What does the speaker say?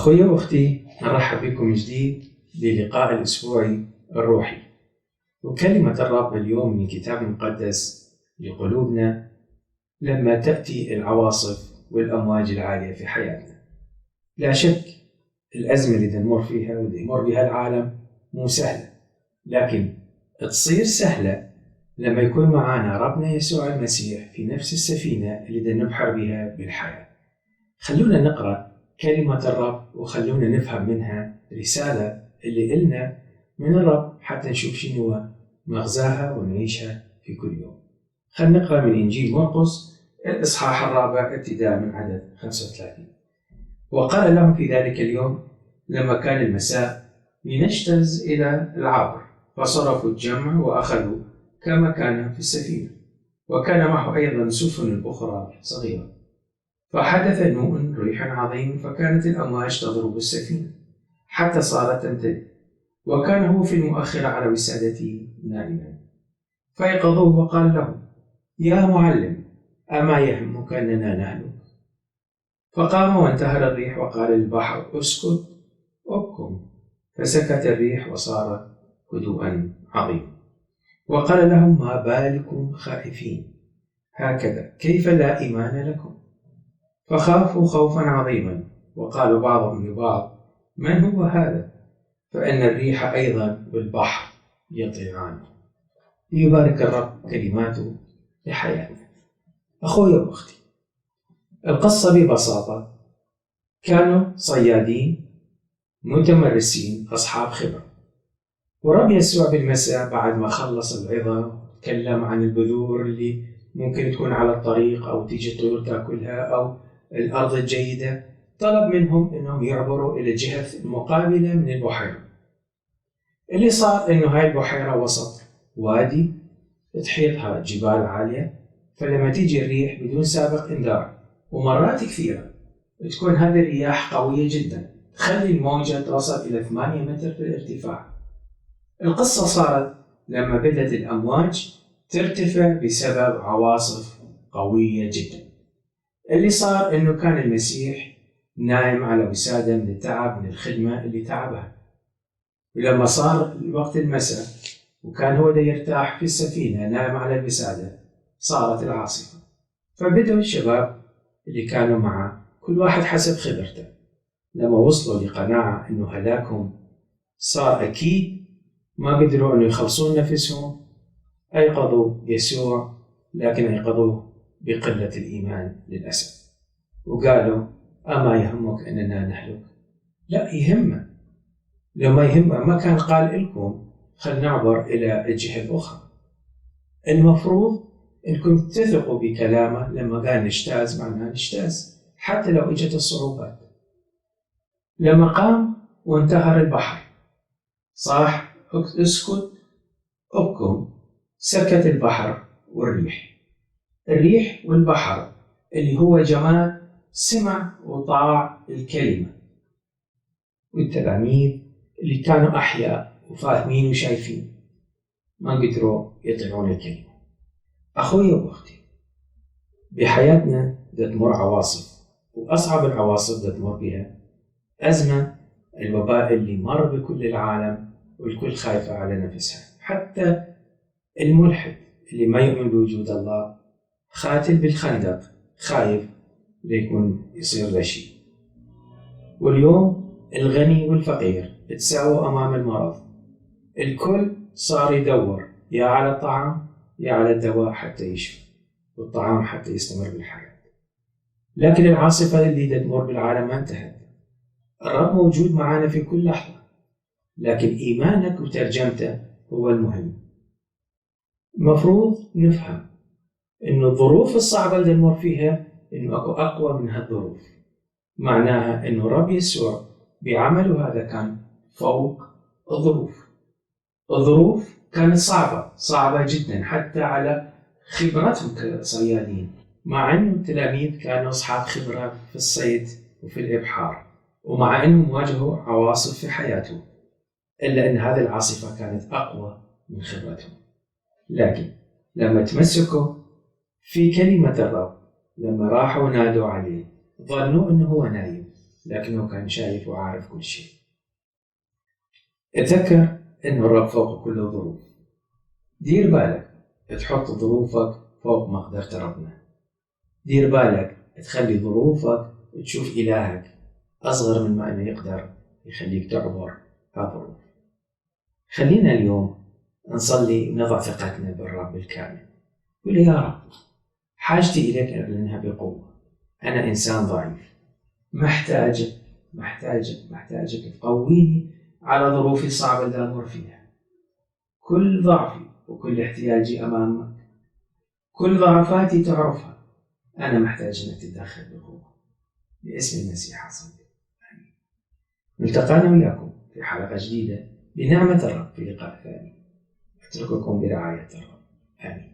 أخوي وأختي، نرحب بكم من جديد للقاء الأسبوعي الروحي. وكلمة الرب اليوم من كتاب مقدس لقلوبنا لما تأتي العواصف والأمواج العالية في حياتنا. لا شك الأزمة اللي نمر فيها واللي يمر بها العالم مو سهلة، لكن تصير سهلة لما يكون معنا ربنا يسوع المسيح في نفس السفينة اللي نبحر بها بالحياة. خلونا نقرأ كلمة الرب وخلونا نفهم منها رسالة اللي إلنا من الرب حتى نشوف شنو مغزاها ونعيشها في كل يوم. خلنا نقرأ من إنجيل مرقس الإصحاح 4 ابتداء من عدد 35. وقال لهم في ذلك اليوم لما كان المساء لنجتاز إلى العبر، فصرفوا الجمع وأخذوا كما كان في السفينة، وكان معه أيضا سفن أخرى صغيرة. فحدث نوء ريح عظيم، فكانت الأمواج تضرب السفينة حتى صارت تمتلئ، وكان هو في المؤخرة على وسادته نائما. فأيقظوه وقال له: يا معلم، أما يهمك أننا نهلك؟ فقام وانتهر الريح وقال للبحر: اسكت ابكم، فسكت الريح وصار هدوءا عظيما. وقال لهم: ما بالكم خائفين هكذا؟ كيف لا إيمان لكم؟ فخافوا خوفا عظيما، وقالوا بعضهم لبعض: من هو هذا؟ فإن الريح أيضا والبحر يطيعان. ليبارك الرب كلماته لحياتنا. أخوي وأختي، القصة ببساطة كانوا صيادين متمرسين أصحاب خبرة، ورب يسوع بالمساء بعد ما خلص العظة تكلم عن البذور اللي ممكن تكون على الطريق أو تيجي الطيور تأكلها أو الأرض الجيدة، طلب منهم أنهم يعبروا إلى الجهة المقابلة من البحيرة. اللي صار أنه هاي البحيرة وسط وادي تحيطها جبال عالية، فلما تيجي الريح بدون سابق إنذار ومرات كثيرة تكون هذه الرياح قوية جدا تخلي الموجة توصل إلى 8 متر في الارتفاع. القصة صارت لما بدأت الأمواج ترتفع بسبب عواصف قوية جدا. اللي صار أنه كان المسيح نايم على وسادة من التعب من الخدمة اللي تعبها، ولما صار وقت المساء وكان هو دا يرتاح في السفينة نايم على الوسادة صارت العاصفة. فبدأوا الشباب اللي كانوا معه كل واحد حسب خبرته، لما وصلوا لقناعة أنه هلاكهم صار أكيد ما قدروا أنه يخلصون نفسهم، أيقظوا يسوع، لكن أيقظوه بقلة الإيمان للأسف، وقالوا: أما يهمك أننا نهلك؟ لا يهمه، لو ما يهمه ما كان قال لكم خل نعبر إلى الجهة الأخرى. المفروض أنكم تثقوا بكلامه، لما قال نجتاز معناه نجتاز حتى لو إجت الصعوبات. لما قام وانتهر البحر صاح اسكت ابكم، سكت البحر والريح. الريح والبحر اللي هو جماد سمع وطاع الكلمة، والتلاميذ اللي كانوا أحياء وفاهمين وشايفين ما قدروا يطيعون الكلمة. أخوي وأختي، بحياتنا تمر عواصف، وأصعب العواصف تمر بها أزمة الوباء اللي مر بكل العالم والكل خايفة على نفسها. حتى الملحد اللي ما يؤمن بوجود الله خاتل بالخندق خايف ليكون يصير له شيء. واليوم الغني والفقير تساووا أمام المرض، الكل صار يدور يا على الطعام يا على الدواء حتى يشفى، والطعام حتى يستمر بالحياة. لكن العاصفة اللي تمر بالعالم ما انتهت. الرب موجود معنا في كل لحظة، لكن إيمانك وترجمته هو المهم. مفروض نفهم إنه الظروف الصعبة اللي نمر فيها إنه أكو أقوى من هالظروف، معناها إنه رب يسوع بعمله هذا كان فوق الظروف. الظروف كانت صعبة جدا حتى على خبرتهم كصيادين، مع أن التلاميذ كانوا أصحاب خبرة في الصيد وفي الإبحار، ومع أنهم واجهوا عواصف في حياتهم، إلا أن هذه العاصفة كانت أقوى من خبرتهم. لكن لما تمسكوا في كلمة الرب، لما راحوا نادوا عليه ظنوا أنه هو نايم، لكنه كان شايف وعارف كل شيء. اتذكر إنه الرب فوق كل الظروف. دير بالك تحط ظروفك فوق مقدرة ربنا. دير بالك تخلي ظروفك تشوف إلهك أصغر من ما إنه يقدر يخليك تعبر هالظروف. خلينا اليوم نصلي ونضع ثقتنا بالرب الكامل. قل يا رب، حاجتي إليك أعلنها بقوة. أنا إنسان ضعيف، محتاجك تقويني على ظروفي الصعبة اللي أمر فيها. كل ضعفي وكل احتياجي أمامك، كل ضعفاتي تعرفها. أنا محتاج أنك تتدخل بقوة. باسم المسيح أصلي، آمين. نلتقينا وياكم في حلقة جديدة بنعمة الرب في لقاء ثاني. أترككم برعاية الرب، آمين.